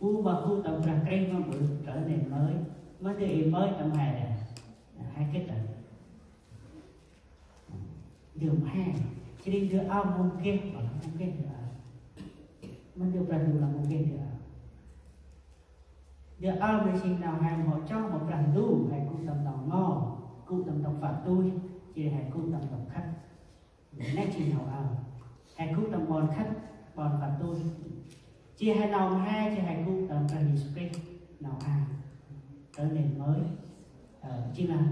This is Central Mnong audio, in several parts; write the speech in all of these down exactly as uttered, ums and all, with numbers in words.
Bu ma gŭ tâm Brah Krist ma bơh trở nên mới. Ma ndơ i mới tâm he đa. He gĭt đa. Ndơ mhe. Jêh ri ndơ ao mông geh, mông geh ndơ ao. Ma ndơ Brah Ndu lah mông geh ndơ ao. Ndơ ao ma jêng nau he mâu chroh ma Brah Ndu, he gŭ tâm nau ngo, gŭ tâm nau phak tui, jêh ri he gŭ tâm nau khât. Nê jêng nau ao. He gŭ tâm ƀon khât, ƀon phak tui. Jêh he nau mhe, jêh he gŭ tâm Brah Yêsu Krist, nau ao. Trở nên mới. Ơ, jêh lah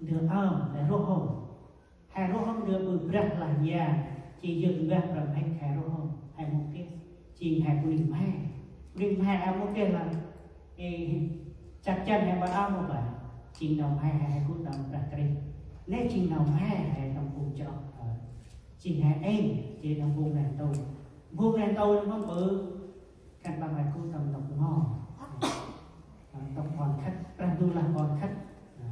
ndơ ao, lĕ rôh hŏm. He rôh hŏm ndơ ƀư brah lah yang, jêh yơk mbah Brah Mhĭk he rôh hŏm, he mông geh. Jêng he bunuyh mhe. Bunuyh mhe a mông geh lah, ê, chắc chắn he ƀă ao mâu ƀă. Jêng nau mhe he, he gŭ tâm Brah Krist. Nê jêng nau mhe he tâm phung chroh. Ơ, jêng he êng, jêh tâm phung neh ntu. Phung neh ntu nơh mơm ƀư, khân păng he gŭ tâm nau ngo. Ơ, tâm ƀon khât, Brah Ndu lah ƀon khât. Ơ.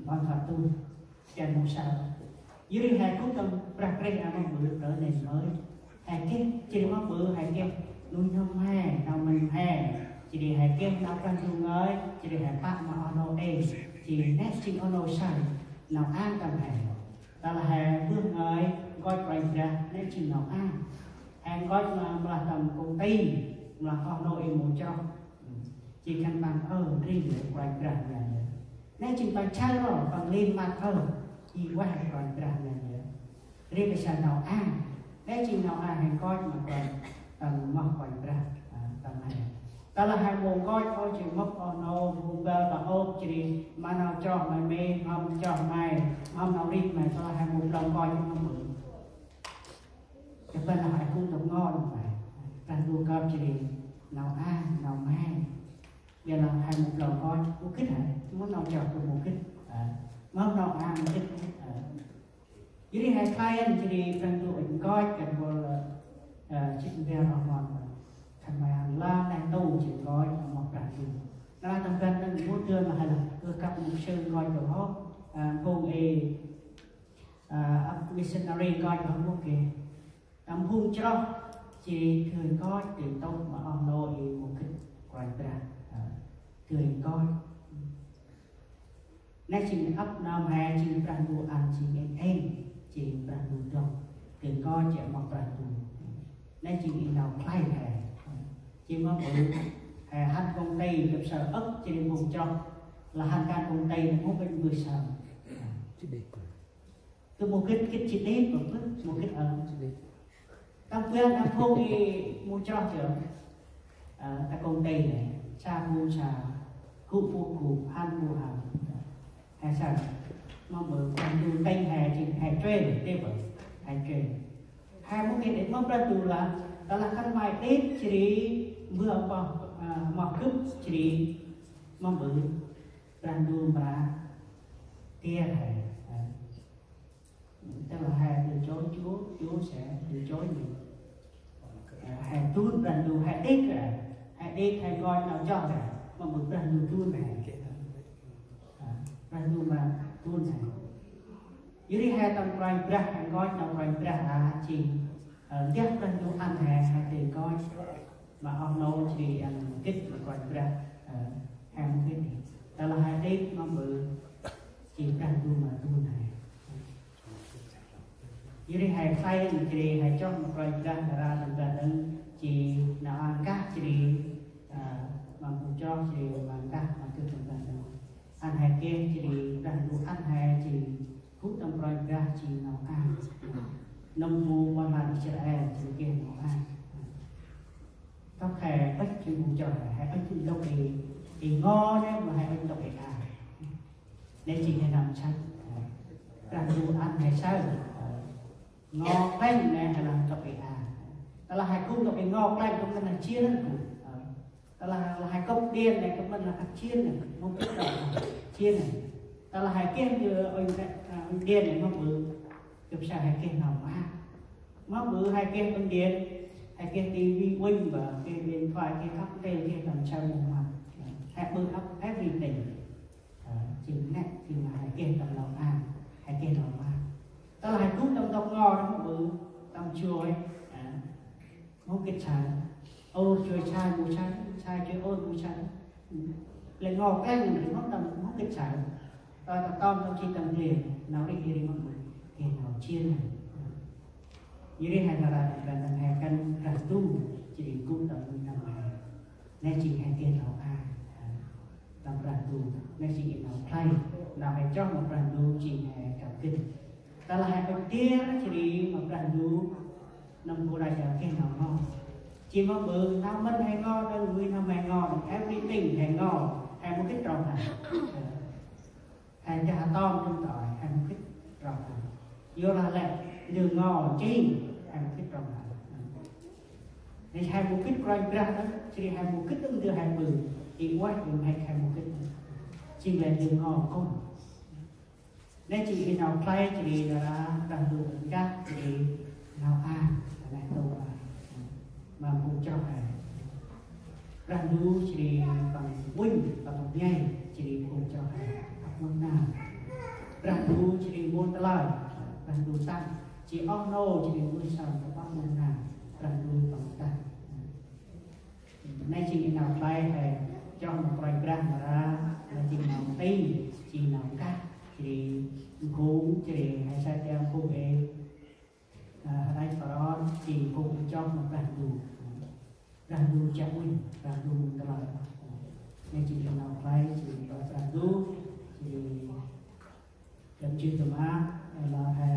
Ƀon phak tui, jan mông saơ. Yor ri he gŭ tâm Brah Krist a mâm ƀư trở nên mới. He geh, jêh ri mâm ƀư he geh nuih n'hâm he, nau mĭn he. Jêh ri he geh nau Brah Ndu ngơi, jêh ri he pă ma oh nô êng. Jêh nê jêng oh nô saơ, nau ang tâm he. Tơlah he mbơh ngơi, nkoch Kôranh Brah, nê jêng nau ang. He nkoch ma mlah tâm công ty, mlah oh nô i mâu chroh. Jêh khân păng ơ, ri lĕ Kôranh Brah nây. Nê jêng păng chal ro, păng lên mặt ơ, i ueh Kôranh Brah nây. Ri pa sa nau ang. Nê jêng nau ang he nkoch ma Kôranh, tâm moh Kôranh Brah, ơ, tâm he. Tơlah he mâu nkoch ôh jêh mâp oh nô, mâu băl ƀă ôp jêh ri, ma nau chroh may mêh, mâm chroh may, mâm nau rêh may, tơlah he mâu blao nkoch ôh mâu. Kơt bân lah he gŭ tâm ngo nây may. Brah Ndu kơp jêh ri, nau ang, nau mhe. Ƀiălah he mâu blao nkoch, mâu gĭt he, mâu nau chroh gŭ mâu gĭt. Ơ, mâu nau ang mâu gĭt. Ơ. Yor ri he client jêh ri Brah Ndu ŭch nkoch, kơt bol, ơ, jêh ri ro mon. Khân may hăn lah neh ntu jêh nkoch, moh Brah Ndu. Nau tâm ban nây mâu dơn lah he lah, ơ, kăp mục sư nkoch kơt hŏ, ơ, phung ê, ơ, ăp missionary nkoch kơt hŏ mâu geh. Tâm phung chroh, jêh ri dơi nkoch, dơi ntŭk ma oh nô i mâu gĭt Kôranh Brah. Ơ, dơi nkoch. Nê jêng ăp nơm he jêng Brah Ndu ăn jêng êng êng, jêng Brah Ndu dŏng. Dơi nkoch jêh moh Brah Ndu. Nê jêng i nau khlay he. Jêng mâm ƀư he hăn công ty, gâp saơ âk jêh ri phung chroh. Lah hăn kan công ty, mâu gĭt mbơh saơ. Gâp mâu gĭt, gĭt jêh đêt, mâu gĭt, mâu gĭt ơ. Tâm ban tâm phung i mâu chroh jêh. Ơ, ta công ty nây, sa bu sa, gŭ bu gŭ, hăn bu hăn. He saơ, mâm ƀư Brah Ndu ntĭnh he jêng he chuê, tê bơ, he chuê. He mâu gĭt đêt mâm Brah Ndu lah, tơlah khân may đêt jêh ri, mbơh amoh, ơ, amoh gâp jêh ri, mâm ƀư Brah Ndu mra tiar he. Ơ. Tức là he từ chối Chúa, Chúa sẽ từ chối mình. Ơ, he dun Brah Ndu, he đêt ri, he đêt, he nkoch nau chroh ri, mâm ƀư Brah Ndu dun he. Ơ, Brah Ndu mra dun he. Yor ri he tâm Kôranh Brah, he nkoch nau Kôranh Brah a jêng, ơ, ndah Brah Ndu ăn he, he dơi nkoch. Ma oh nô jêh ri ăn gĭt ma Kôranh Brah, ơ, he mâu gĭt. Tơlah he đêt mâm ƀư, jêng Brah Ndu mra dun he. Yor ri he khlay jêh ri he chroh ma Kôranh Brah, nar aơ tâm ban nây jêng nau ang kah jêh ri, ơ, mâm bu chroh jêh ri mra ang kah ma gâp tâm ban nây. Ăn he geh jêh ri Brah Ndu ăn he jêng gŭ tâm Kôranh Brah jêng nau ang. Nâm bu ƀon lan Israel jêng geh nau ang. Tŏk he ŭch jêng bu chroh he, he ŭch ntŭk i, i ngo nây, mâu he ŭch ntŭk i ang. Nê jêng he nơm săch. Brah Ndu ăn he saơ. Ngo klĕng nây he lah ntŭk i ang. Tơlah he gŭ ntŭk i ngo klĕng, kơt mân lah jêr nây gŭ. Ơ. Tơlah, lah he cúp điện nây, kơt mân lah ăt jêr nây, mâu gĭt đŏng, jêr nây. Tơlah he geh ndơ ŭnh, ơ, ŭnh điện nây, mâm ƀư, gâp saơ he geh nau mhe. Mâm ƀư he geh ŭnh điện, he geh tivi ŭnh bơ, geh điện thoại, geh khăp tê, geh tâm saơ mâu mhe. He ƀư ăp everything. Ơ, jêng nê, jêng lah he geh tâm nau mhe, he geh nau mhe. Tơlah he gŭ tâm ntŭk ngo nây mâm ƀư, tâm chuê, ơ, mâu gĭt saơ. Ôr joi sai mâu sai, sai joi ôr mâu sai. Lĕ ngo kleng ri mâu tâm mâu gĭt sai. Tơlah ta tâm tâm jêh tâm ble, nau rêh ri mâu mâu, geh nau jêr. Yor ri he nar aơ tâm he kăn Brah Ndu, jêh ri gŭ tâm nuih n'hâm he. Nây jêng he geh nau a tâm Brah Ndu, nây jêng nau khlay, nau he chroh ma Brah Ndu jêng he kăp gĭt. Tơlah he ŭch tiêr jêh ri ma Brah Ndu, nâm bu ra jao geh nau ngo. Jêng ma bơ nau mĭn he ngo, đăng nuih n'hâm he ngo, đăng everything he ngo, he mâu gĭt trong he. He ndah tâm trong tơ̆, he mâu gĭt trong he. Yor lah lĕ ndơ ngo jêng he mâu gĭt trong he. Nây he mâu gĭt Kôranh Brah đăng, jêh ri he mâu gĭt đăng ndơ he bơ, i ueh i mhĭk he mâu gĭt. Jêng lĕ ndơ ngo kŏn. Nây jêng i nau khlay jêh ri nar aơ Brah Ndu nkah jêh ri nau a, nau a, ma phung chroh he. Brah Ndu jêh ri păng uănh, păng nhai jêh ri phung chroh he ăp mơm nau. Brah Ndu jêh ri mâu tơlơi, Brah Ndu tăng, jêh oh nô jêh ri mâu sơm ăp mơm nau, Brah Ndu păng tăng. Nây jêng i nau khlay he chroh ma Kôranh Brah nar aơ, nây jêng nau nti, jêng nau nkah, jêh ri nkhung, jêh ri he sai tiang nkhung ê, a, he đăch Pharôn, jêng nkhung chroh ma Brah Ndu. Brah Ndu chiă uănh, Brah Ndu mâu tơlơi. Nây jêng i nau khlay, jêng nau Brah Ndu, jêh ri gâp jêh tâm ăp, a, nau he